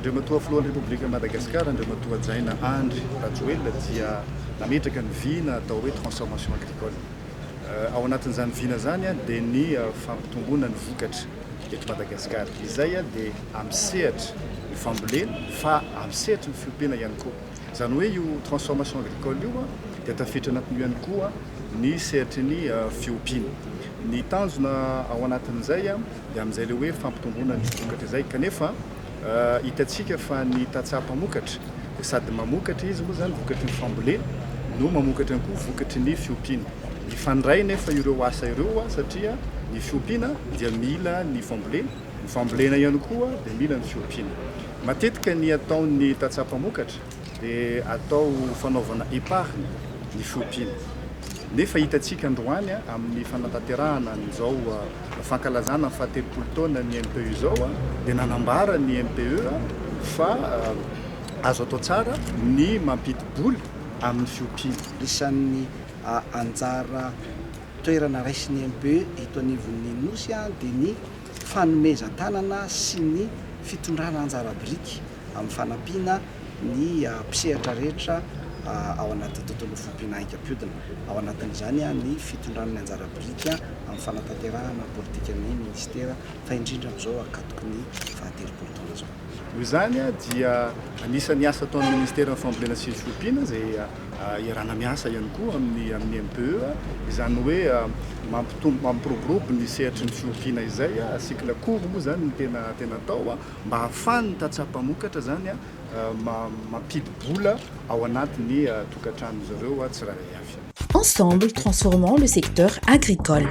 Andriamatoa Filohan'ny Repoblika Madagasikara, Andriamatoa Hajaina Andry Rajoelina, dia nametraka ny vina atao hoe transformation agricole. Ao anatin'izany vina izany dia ny fampitomboana ny vokatra eto Madagasikara. Izay dia amin'ny sehatry ny fambolena fa amin'ny sehatry ny fiompiana ihany koa. Izany hoe io transformation agricole io dia tafiditra anatin'io ihany koa ny sehatry ny fiompiana. Ny tanjona ao anatin'izay dia amin'izay ilay hoe fampitomboana ny vokatra izay kanefa hitantsika fa ny tantsaha mpamokatra dia sady mamokatra izy moa izany vokatry ny fambolena no mamokatra ihany koa vokatry ny fiompiana. Mifandray nefa ireo asa ireo satria ny fiompiana dia mila ny fambolena, ny fambolena ihany koa dia mila ny fiompiana. Matetika ny ataon'ny tantsaha mpamokatra dia atao fanaovana épargne ny fiompiana. Nefa hitantsika androany amin'ny fanatanterahana an'izao fankalazana ny fahatelopolo taona ny MPE izao dia nanambara ny MPE fa azo atao tsara ny mampidi-bola amin'ny fiompiana. Isan'ny anjara toerana raisin'ny MPE eto anivon'ny Nosy dia ny fanomezan-tanana sy ny fitondrana anjara biriky amin'ny fanampiana ny mpisehatra rehetra ao anatin'ny tontolon'ny fiompiana haingam-pihodina. Ao anatin'izany ny fitondrana ny anjara biriky amin'ny fanatanterahana ny politikan'ny minisitera fa indrindra amin'izao ankatoky ny fahatelopolo taona izao. Noho izany dia anisan'ny asa ataon'ny minisiteran'ny fambolena sy ny fiompiana izay iarahana miasa ihany koa amin'ny amin'ny MPE izany hoe mampitombo mampiroborobo ny sehatry ny fiompiana izay, cycle court moa izany no tena tena atao mba hahafahan'ny tantsaha mpamokatra izany mampidi-bola ao anatin'ny tokantranon'izy ireo tsirairay avy. Ensemble, transformons le secteur agricole.